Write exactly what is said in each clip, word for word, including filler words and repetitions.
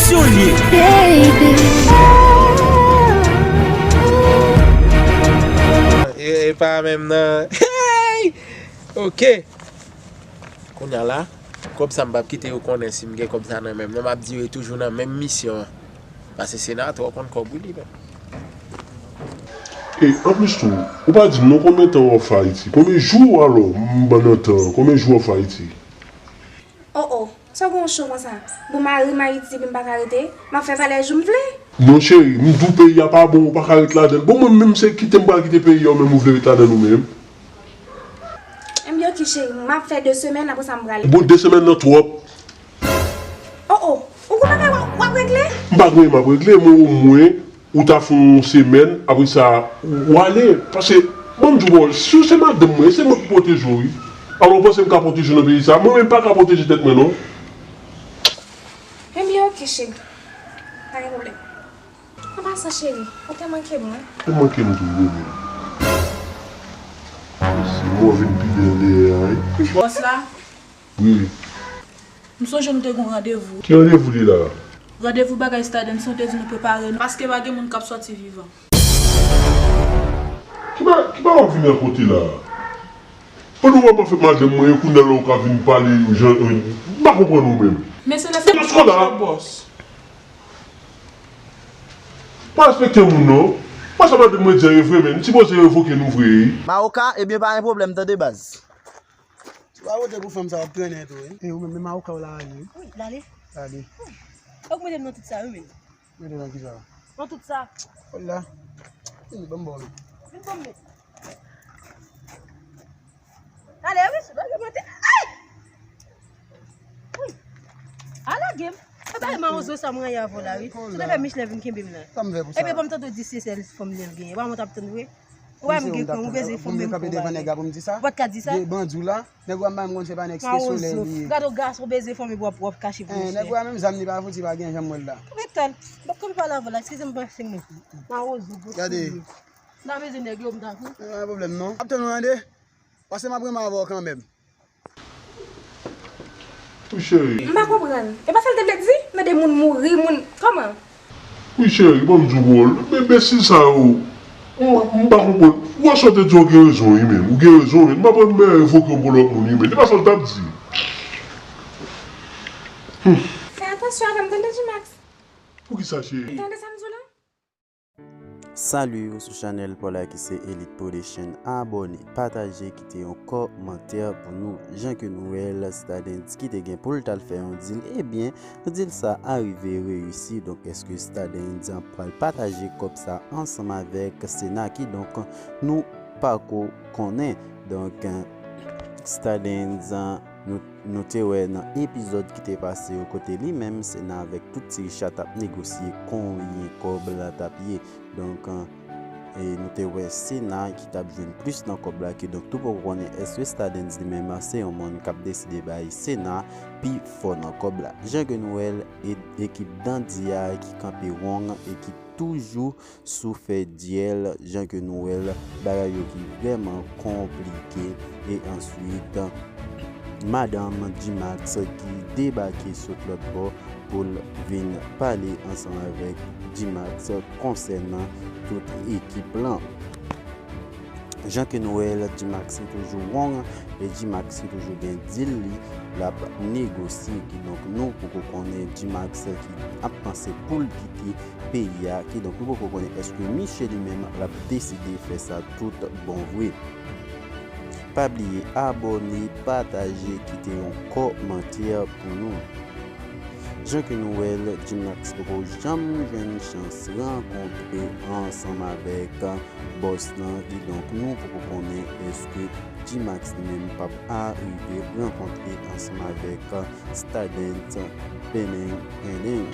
Sou l ye. E, e pa menm nan. Hey! Ok. Kounye a la, kòb sa m p ap kite yo konnen si m gen kòb sa nan men m non, m ap di yo e toujou nan menm misyon an. Paske Sena twò konn kòb wi li menm. E anplis tou, ou pa di m non konbyen tan w off Ayiti? Konbyen jou alò m ban nan tan an? Konbyen jou off Ayiti? Oh oh, sa w gen yon cho konsa? Bon, mari m Ayiti epi m pa ka rete, m ap fè valè jou m vle. Non cheri, m di w peyi a pa bon, ou pa ka ret ladan l. Bon mwen menm se kite m pral kite peyi a ou menm ou vle ret ladan l ou menm? Ebyen ok cheri, m ap fè de semèn apre sa m prale. Bon de semèn nan twòp. Oh oh, ou gon bagay w ap regle? M pa gen anyen m ap regle, men omwen ou ta fè yon semèn, apre sa ou ale. Paske, ban m di w bò, si w se madanm mwen, se mwen ki pwoteje w wi. Alò ou panse m ka pwoteje w nan peyi sa? Mwen menm m pa ka pwoteje tèt mwen non. Ebyen ok cheri, pa gen pwoblèm. An pasan cheri, ou te manke m wi. Ou manke m tou bebe. Si mwen vin pi bèl dèyè a wi. Bòs la? Wi. M sonje nou te gen yon randevou. Ki randevou li la? Randevou bagay Stardens, nou te di nou prepare nou, paske pa gen moun k ap sòti vivan. Ki ba, ki ba w ap vin rakonte la? Pandan w ap fè madanm mwen, e kounye a la ou ka vin pale jan, m pa konprann ou menm. Men se lè sa m ap chanje bòs. Pa respekte moun non. Mwen sa madanm mwen di an e vre, men m sipoze revoke nou vre. Mawoka, ebyen pa gen pwoblèm tande baz. Ti rabote pou fanm sa w ap trennen tou wi. E ou menm, men mawoka w la ale wi. Wi, l ale. L ale. Fòk mete m nan tout sa wi menm. Mete nan kisa? Nan tout sa. Hola. Vini, ban m ba w men. Vin ban m men. Ale wi, sou lage mwen te. Ay! Wi. A lage m. E bay mawozo sa mwen ye avè w la wi. Sou te fè Michelet vin kenbe m la. Sa m fè pou sa? Ebyen ban m tande w di se sèl fanm li l genyen. Ou pa mwen t ap tann vre? Ou pa m gen kran, ou beze fanm menm pou w pa gen. Ou pa t ka di sa? Nèg ou a m bay m konn se pa nèg se solèy li ye. Gade yon gason beze fanm epi w ap, w ap kache pou yon chyen. Nèg ou a menm zam li pa fouti pa gen janm wè l la. Metan, m ap kanpe pale avè w la, eskize m pase mwen. Mawozo, gwo soulye. M ta beze nèg yo, m ta fou. Pa gen pwoblèm non. Ap tann ou tande. Pase m ap renmen avè w kanmenm. Wi cheri. M pa konprann. E pa sa l te vle di? Mande moun mouri, moun. Kòman? Wi cheri, ban m di w bòl. Enbesil sa yo. M pa konprann. Ou wè sa w te di a, ou gen rezon wi menm. Ou gen rezon wi. M pa pral men revoke w pou lòt moun wi menm. Se pa sa l t ap di. Fè atansyon avè m tande G-Max. Poukisa cheri? Tande sa m di w la. Salut ou sou chanèl pa w la ki se Elite Production. Abòne, pataje, kite yon kòmantè pou nou. Jan ke nou wè l, Stardens ki te gen pou l t al fè yon deal, ebyen, deal sa arive reyisi. Donk, èske Stardens pral pataje kòb sa ansanm avèk Sena? Kidonk, nou pako konnen. Donk, Stardens, nou Nou te wè nan epizòd ki te pase yo kote li menm Sena avèk tout ti Richa t ap negosye konbyen kòb la t ap ye. Donk, e, nou te wè Sena ki t ap jwenn plis nan kòb la, kidonk nou poko konnen èske Stardens li menm se yon moun k ap deside bay Sena pi fò nan kòb la. Jan ke nou wè l, e, ekip Dandi a ki kanpe wrong e ki toujou sou fè dyèl, jan ke nou wè l, bagay yo ki vrèman konplike. E answit, madanm G-Max ki debake sot lòt bò pou l vin pale ansanm avèk G-Max konsènan tout ekip lan. Jan ke nou wè l, G-Max li toujou wrong, e G-Max li toujou gen deal li l ap negosye. Kidonk, nou poko konnen G-Max ki ap panse pou l kite peyi a. Kidonk, nou poko konnen èske Miche li menm l ap deside fè sa tout bon vre. Pa bliye abòne, pataje, kite yon kòmantè pou nou. Jan ke nou wè l, G-Max poko janm jwenn chans rankontre ansanm avèk bòs lan, kidonk nou poko konnen èske G-Max li menm p ap arive rankontre ansanm avèk Stardens. Pendeng, pendeng.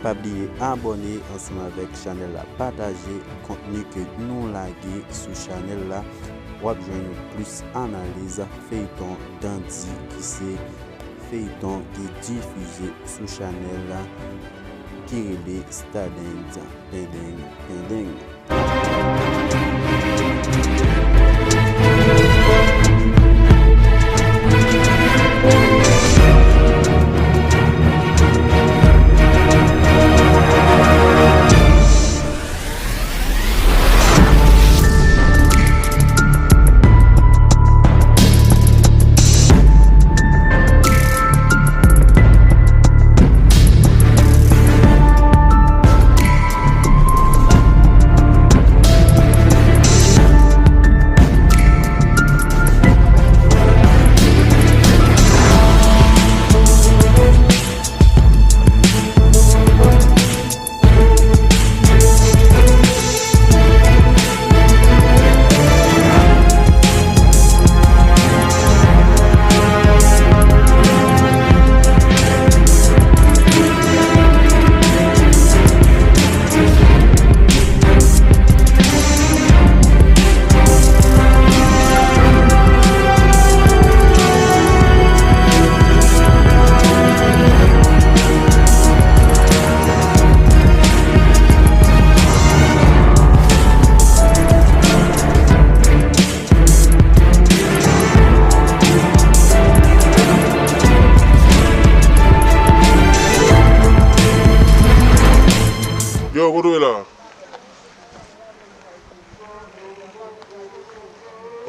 Pa bliye abòne ansanm avèk chanèl la, pataje kontni ke nou lage sou chanèl la. W ap jwenn plis analiz feyton Dandi ki se feyton ki difize sou chanèl la ki rele Stardens. Pendeng, pendeng.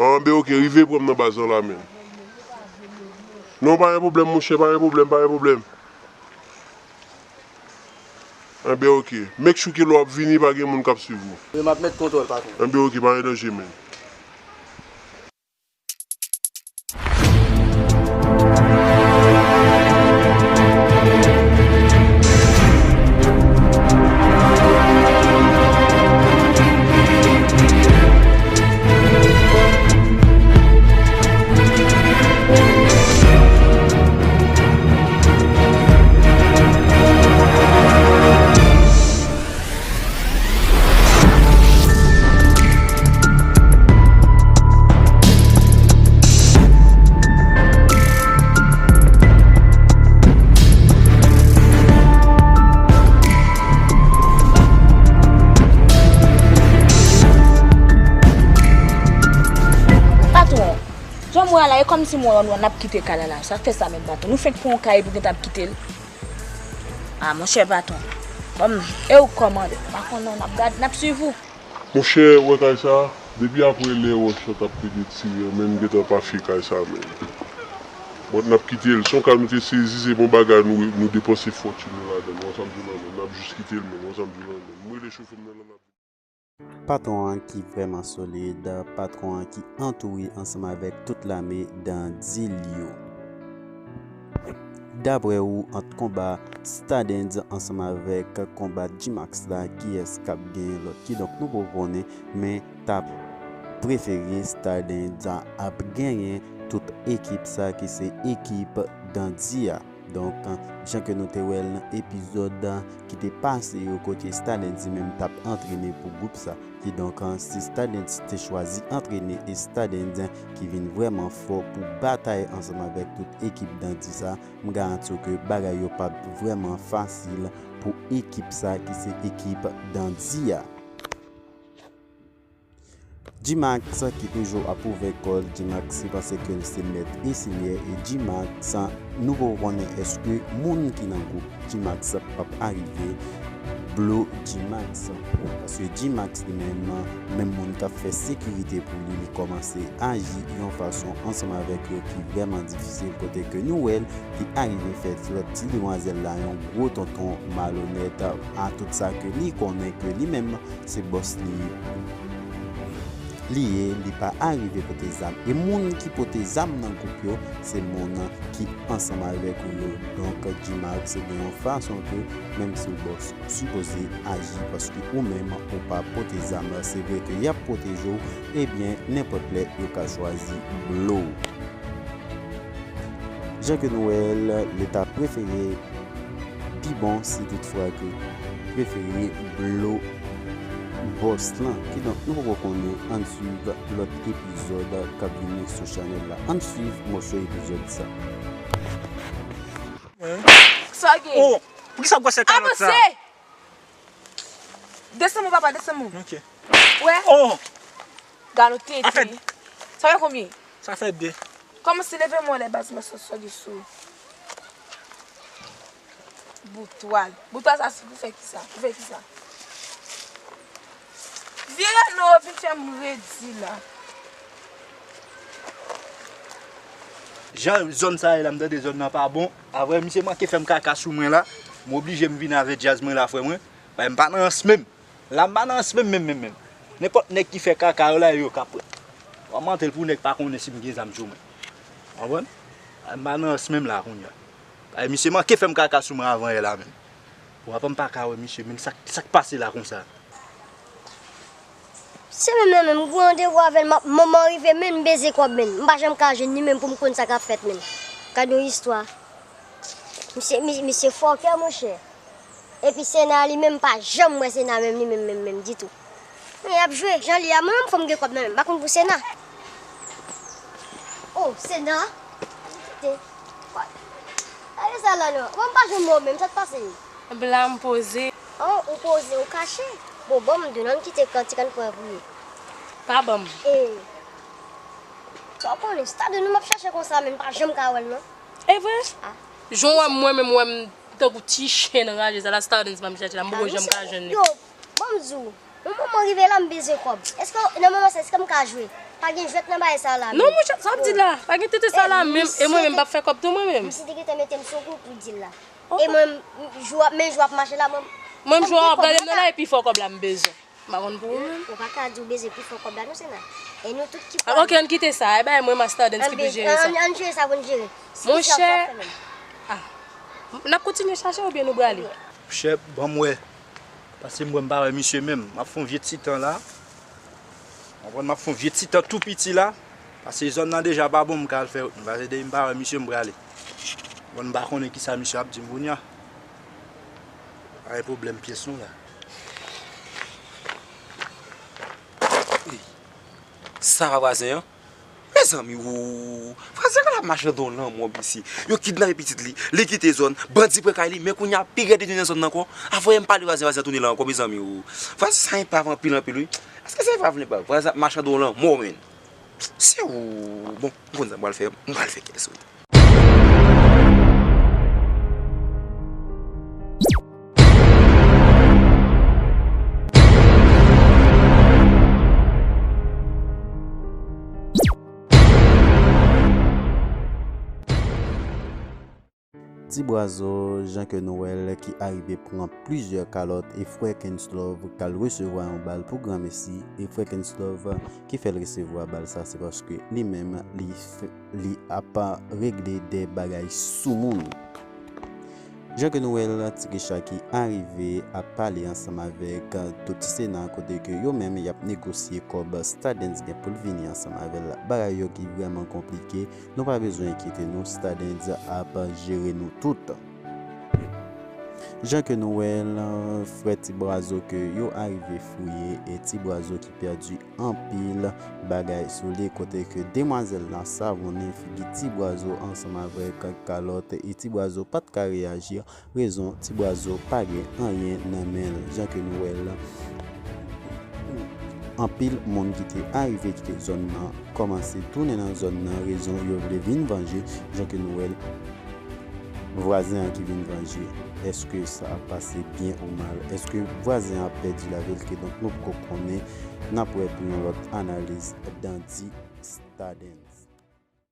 Anben, oke, rive pran m nan baz lan la menm. Non, pa gen pwoblèm, monchè, pa gen pwoblèm, pa gen pwoblèm. Anben, oke. Make sure ke lè w ap vini, pa gen moun k ap swiv ou. Wi, m ap met kontwòl, patwon. Anben, oke, pa gen danje, menm. Patwon, jan m wè a la, e kòmsi m wè nou n ap kite kay la la. Sa fè sa menm, patwon. Nou fenk pran yon kay epi w gentan ap kite l. A, monchè patwon. Kòm e ou k kòmande. M pa konn non, n ap gad, n ap swiv ou. Monchè, ou wè kay sa a? Depi apre lè wòch lan t ap pede tire an, men m gentan pa fye kay sa a menm. Bon, n ap kite l. Se yon kay nou te sezi, se bon bagay nou, nou depanse fòtin nou ladan l. Ou wè sa m di w la menm? N ap jis kite l menm. Ou wè sa m di w la menm? M rele chofè m nan la, n ap Patwon an ki vrèman solid, patwon an ki antoure ansanm avèk tout lame dandi l yo. Daprè ou, ant konba Stardens ansanm avèk konba G-Max la, kiyès k ap genyen lòt? Kidonk, nou poko konnen, men t ap prefere Stardens ap genyen tout ekip sa ki se ekip dandi a. Donk, jan ke nou te wè l nan epizòd ki te pase yo, kote Stardens li menm t ap antrene pou gwoup sa. Kidonk, si Stardens te chwazi antrene e Stardens ki vin vrèman fò pou batay ansanm avèk tout ekip dandi sa, m garanti w ke bagay yo p ap vrèman fasil pou ekip sa ki se ekip dandi a. G-Max ki toujou ap ouvè kò l, G-Max ki panse ke l se mèt e senyè, e G-Max, nou poko konnen èske moun ki nan gwoup G-Max p ap arive blow G-Max. Paske G-Max li menm, menm moun k ap fè sekirite pou li, li kòmanse aji yon fason ansanm avèk yo ki vrèman difisil, kote ke nou wè l ki arive fè ti demwazèl la yon gwo tonton malonèt a tout sa ke li konnen ke li menm se bòs li li ye, li pa arive pote zam. E moun ki pote zam nan gwoup yo, se moun ki ansanm avèk ou yo. Donk, G-Max, se gen yon fason ke, menm si w bòs, ou sipoze aji, paske ou menm, ou pa pote zam. Se vre ke y ap pwoteje w, ebyen, nenpòt lè, yo ka chwazi blow w. Jan ke nou wè l, li ta prefere pi bon si toutfwa ke prefere blow bòs lan. Kidonk, nou poko konnen, ann swiv lòt epizòd k ap vini sou chanèl la. Ann swiv mòso epizòd sa. Sa gen? Oh, poukisa w gwosè kalòt sa? Avanse! Desann mwen, papa, desann mwen. Ok. Wè? Oh! Galo tete. Sa fè, sa fè konbyen? Sa fè de. Kòmanse leve men w anlè baz, mwen sot sòti sou. Boutwal. Boutwal sa se pou fè kisa? Pou fè kisa? Vire non, vin fè m redi la. Jan zòn sa ye la, m tande zòn nan pa bon. Apre, misye manke fè m kaka sou mwen la. M oblije m vin avè djaz mwen la, frè mwen. Bagay m pa nan rans menm. La m pa nan rans menm, menm, menm, menm. Nenpòt nèg ki fè kaka yo la, yo ka pran. W ap mante l pou nèg pa konnen si m gen zam sou mwen. Konprann? M pa nan rans menm la kounye a. Ay, misye manke fè m kaka sou mwen avan yè la menm. Bon, apa m pa ka wè misye, menm sa, sa k pase la konsa? Se menm nan menm, m gen randevou avè l, m ap, manman rive menm, m beze kòb menm. M pa janm ka jwenn li menm pou m konn sa k ap fèt menm. Gad yon istwa. Misye, mi-, misye fòkè, monchè. Epi Sena li menm, m pa janm wè Sena menm, li menm, menm, menm ditou. Men y ap jwe, jan li a, mwen menm fò m gen kòb nan men m, m pa konn pou Sena. Oh, Sena. Te. Gade sa la non. Mwen m pa janm wè w menm, sa k pase? Bla m poze. Oh, ou poze, ou kache. Bon, ban m di w, ann kite kantik, ann pran priye. Pa ban m. E. Sa w konnen, Stardens nou m ap chache konsa, men m pa janm ka wè l non. E vre? Ah. Jan w wè m, mwen menm, w wè m tankou ti chen anraje, sa la Stardens m ap chache la, m poko janm ka jwenn li. Yo, ban m di w. Yon moman rive la, m bezwen kòb. Èske, nan moman sa, èske m ka jwe? Pa gen jwèt nan bagay sa la, non, menm. Monchè, sa w ap di la? Pa gen tete sa la menm. E mwen menm, m p ap fè kòb tou, mwen menm. M si te gentan mete m sou kou pou di l la. E mwen, m, jou ap, men jou ap mache la, mwen. Mwen, m jou ap gade m nan la, e pi fò kòb la m bezwen. M pa konn pou ou menm. Ou pa ka di w bezwen pi fò kòb la, non, Sena. E nou tout ki... Ah, ok, ann kite sa. E bay mwen Master Dance ki pou jere sa. Ann jere sa pou n jere. Monchè. Ah. N ap kontinye chache oubyen nou prale? Monchè, ban m wè. Paske m wè m pa wè misye menm. M ap fè yon vye ti tan la. Ou konprann, m ap fè yon vye ti tan tou piti la. Paske zòn nan deja pa bon, m ka al fè wout mwen. Paske depi m pa wè misye, m prale. Bon, m pa konnen kisa misye ap di m kounye a. Pa gen pwoblèm pyès non la. Ey, sa pa vwazen an? Mezanmi, o, vwazen an la mache nan lanmò, mesye. Yo kidnape pitit li, li kite zòn, bandi pran kay li, men kounye a pi rèd li tounen nan zòn nan ankò. Avan yè m pale vwazen, vwazen an tounen la ankò, mezanmi, o. Vwazen sa epav anpil, anpil, wi. Èske se epav li epav? Vwazen ap mache nan lanmò, menn. Se ou, bon, m konn sa m pral fè, m pral fè kèl sou li. Ti Bwazo, jan ke nou wè l, ki arive pran plizyè kalòt e frè Kenslove k al resevwa yon bal pou granmesi, e frè Kenslove ki fè l resevwa bal sa, se paske li menm, li f-, li ap regle de bagay sou moun. Jan ke nou wè l, Ti Richard ki arive ap pale ansanm avèk tout Sena kote ke yo menm y ap negosye kòb Stardens gen pou l vini ansanm avè l. Bagay yo ki vrèman konplike, nou pa bezwen enkyete nou, Stardens ap jere nou tout. Jan ke nou wè l, frè Ti Bwazo ke yo arive fouye e Ti Bwazo ki pèdi anpil bagay sou li kote ke demwazèl la savonnen figi Ti Bwazo ansanm avèk kalòt e Ti Bwazo pa t ka reyaji, rezon Ti Bwazo pa gen anyen nan men l. Jan ke nou wè l, anpil moun ki te arive kite zòn nan kòmanse tounen nan zòn nan, rezon yo vle vin vanje. Jan ke nou wè l, vwazen an ki vin vanje. Èske sa ap pase byen ou mal? Èske vwazen an ap pèdi lavi l? Kidonk nou poko konnen. N ap wè pou yon lòt analiz. Dandi Stardens.